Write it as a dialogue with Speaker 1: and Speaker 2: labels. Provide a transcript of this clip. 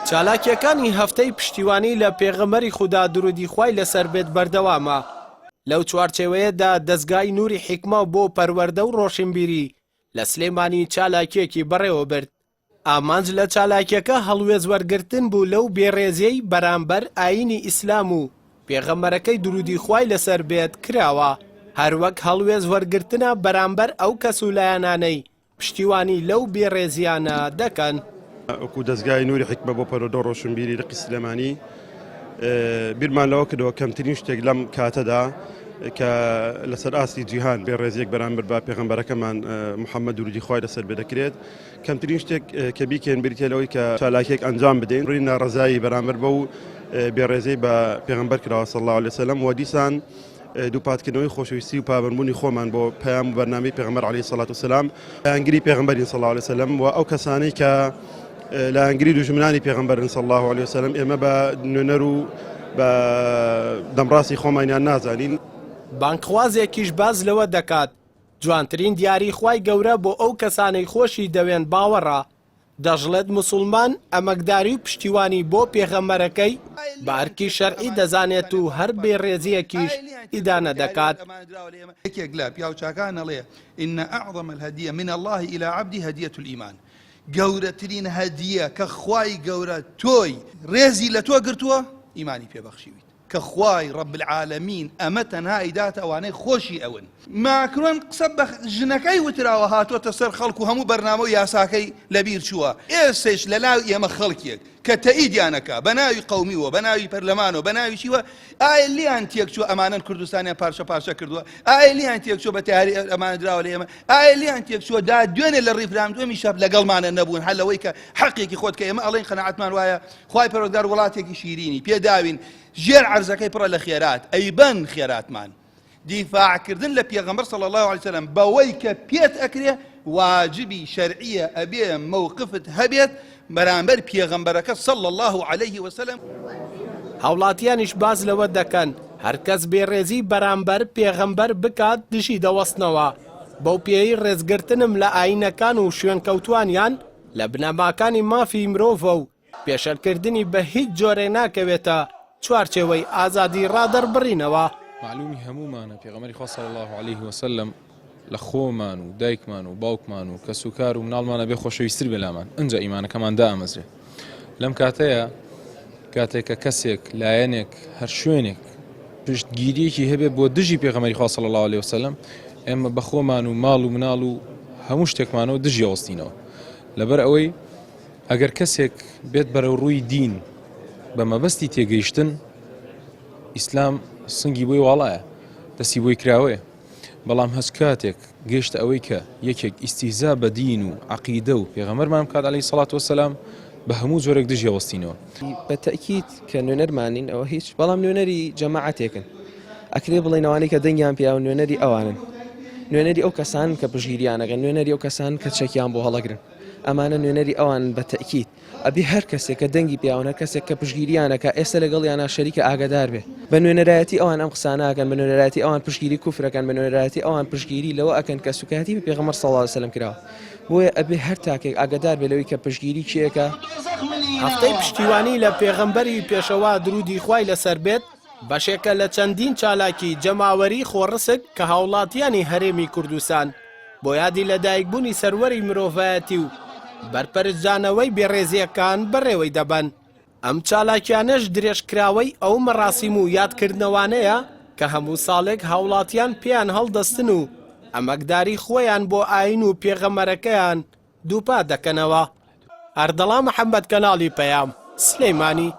Speaker 1: چالاکییەکانی هەفتەی پشتیوانی لە پێغەمبەری خودا درودی خوای لەسەر بێت بەردەوامە، لەو چوارچێوەیەدا دەزگای نوری حیکمە بۆ پەروەردە و ڕۆشنبیری لە سلێمانی چالاکییەکی بەڕێوەبرد. ئامانج لە چالاکییەکە هەڵوێست وەرگرتن بوو لەو بێڕێزییەی بەرامبەر ئایینی ئیسلام و پێغەمبەرەکەی دروودی خوای لەسەر بێت کراوە، هەروەک هەڵوێست وەرگرتنە بەرامبەر ئەو کەس و لایەنانەی پشتیوانی لەو بێڕێزییانە دەکەن.
Speaker 2: وەکو دەزگای نوری حیکمە بۆ پەروەردە و ڕۆشنبیری لقی سلێمانی بیرمان لەوە کردەوە کەمترین شتێک لەم کاتەدا کە لەسەر ئاستی جیهان بێڕێزیەک بەرامبەر بە پێغەمبەرەکەمان محەممەد درودی خوای لەسەر بێ دەکرێت کەمترین شتێک کە بیکەین بریتیە لەوەی کە چالاکیەک ئەنجام بدەین ڕووی ناڕەزایی بەرامبەر بەو بێڕێزەی بە پێغەمبەر کراوە صلی الله علیه وسلم و دیسان دووپاتکردنەوەی خۆشەویستی و پابەندبوونی خۆمان بۆ پەیام و بەرنامەی پێغەمبەر علیه الصلاة والسلام لایەنگری پێغەمبەرین صلی الله علیه وسلم و ئەو کەسانەی کە لایەنگری دوژمنانی پێغەمبەرن صلی الله علیه وسلم ئێمە بە نوێنەر و بە دەمڕاستی خۆمانیان نازانین.
Speaker 1: بانگخوازێکیش باس لەوە دەکات، جوانترین دیاری خوای گەورە بۆ ئەو کەسانەی خۆشی دەوێن باوەڕە، دەشڵێت موسوڵمان ئەمەکداری و پشتیوانی بۆ پێغەمبەرەکەی بە ئەرکی شەرعی دەزانێت و هەر بێڕێزییەکیش ئیدانە دەکات.
Speaker 3: یەکێک لە پیاوچاکان ئەڵێ، ان اعظم الهدیە من اللە الی عبده هدیە الایمان، گەورەترین هەدیە کە خوای گەورە تۆی ڕێزی لە تۆ گرتووە ئیمانی پێ بەخشیویت. کە خوای رب العالمین ئەمە تەنها ئەیداتە ئەوانەی خۆشی ئەون. ماکرۆن قسە بە ژنەکەی وتراوە هاتۆتە سەر خەڵک و هەموو بەرنامە و یاساکەی لەبیر چووە ئێسەیش لەناو ئێمە خەڵکێک کە تەئیدیان ئەکا بە ناوی قەومیوە بە ناوی پەرلەمانەوە بە ناوی چیوە ئایا لیان تێک چووە ئەمانەن کوردستانیان پارچە پارچە کردووە ئایا لیان تێک چووە بە تیاری ئەمانە دراوە لە ئێمە ئایا لیان تێک چووە دا دوێنێ لە ڕیفراندۆمیشە لەگەڵمانە نەبوون هەر لەوەی کە حەقێکی خۆت کە ئێمە ئەڵێن قەناعەتمان وایە خوای پەروەردگار وڵاتێکی شیرینی پێداوین ژێر عەرزەکەی پڕە لە خێرات ئەیبەن خێراتمان دیفاعکردن لە پێغەمبەر صلی الله علیه وسلم بەوەی کە پێت ئەکرێ واجبی شەرعیە ئەبێ مەوقفت هەبێت بەرامبەر پێغەمبەرەکە صلی الله علیه وسلم.
Speaker 1: هاوڵاتیانیش باس لەوە دەکەن، هەرکەس بێڕێزی بەرامبەر پێغەمبەر بکات دژی دەوەستنەوە، بەو پێیەی ڕێزگرتنم لە ئایینەکان و شوێنکەوتوانیان لە بنەماکانی مافی مرۆڤە و پێشێلکردنی بە هیچ جۆرێ ناکەوێتە چوارچێوەی ئازادی ڕادەربڕینەوە.
Speaker 4: مەعلومی هەموومانە پێغەمبەری خوا صلی اللە علیه وسلم لە خۆمان و دایکمان و باوکمان و کەس و کار و مناڵمان ئەبێ خۆشەویستر بێ لامان ئنجا ئیمانەکەمان دائەمەزرێ لەم کاتەیە کاتێک کە کەسێک لایەنێک هەر شوێنێک پشتگیریەکی هەبێ بۆ دژی پێغەمبەری خوا صلی اللە علیه وسلم ئێمە بە خۆمان و ماڵ و مناڵ و هەموو شتێکمانەوە دژی ئەوەستینەوە لەبەر ئەوەی ئەگەر کەسێک بێت بەرەو ڕووی دین بە مەبەستی تێگەیشتن ئیسلام سنگی بۆی واڵایە دەستی بۆی کراوەیە بەڵام هەچ کاتێک گەیشتە ئەوەی کە یەکێک ئیستیزا بە دین و عقیدە و پێغەمبەرمان بکات عەلەیهی سەڵات وەسەلام بە هەموو جۆرێک دژی ئەوەستینەوە.
Speaker 5: بە تەئکید کە نوێنەرمانین ئەوە هیچ، بەڵام نوێنەری جەماعەتێکن. ئەکرێ بڵێین ئەوانەی کە دەنگیان پێیاون نوێنەری ئەوانن. نوێنەری ئەو کەسانن کە پشتگیریان ئەکەن، نوێنەری ئەو کەسانن کە چەکیان بۆ هەڵەگرن. ئەمانە نوێنەری ئەوانن بە تەئکید. ئەبێ هەر کەسێک کە دەنگی پیاون هەر کەسێک کە پشتگیریان ئەکا ئێستا لەگەڵیانا شەریکە ئاگادار بێ بە نوێنەرایەتی ئەوان ئەم قسانە ئەکەن بە نوێنەرایەتی ئەوان پشتگیری کوفر ئەکەن بە نوێنەرایەتی ئەوان پشتگیری لەوە ئەکەن کە سوکایەتی بە پێغەمبەر صلی اللە علیه وسلم کراوە بۆیە ئەبێ هەر تاکێک ئاگادار بێ لەوەی کە پشتگیری کێ ئەکا.
Speaker 1: هەفتەی پشتیوانی لە پێغەمبەری پێشەوا درودی خوای لەسەر بێت بەشێکە لە چەندین چالاکی جەماوەری خۆڕسک کە هاوڵاتیانی هەرێمی کوردستان بۆ یادی لەدایکبوونی سەروەری مرۆڤایەتی و بەرپەرچدانەوەی بێڕێزییەکان بەڕێوەی دەبەن. ئەم چالاکیانەش درێژکراوەی ئەو مەراسیم و یادکردنەوانەیە کە هەموو ساڵێک هاوڵاتیان پێیان هەڵدەستن و ئەمەکداری خۆیان بۆ ئایین و پێغەمبەرەکەیان دووپات دەکەنەوە. ئەردەڵان محەمەد کەناڵی پەیام، سلێمانی.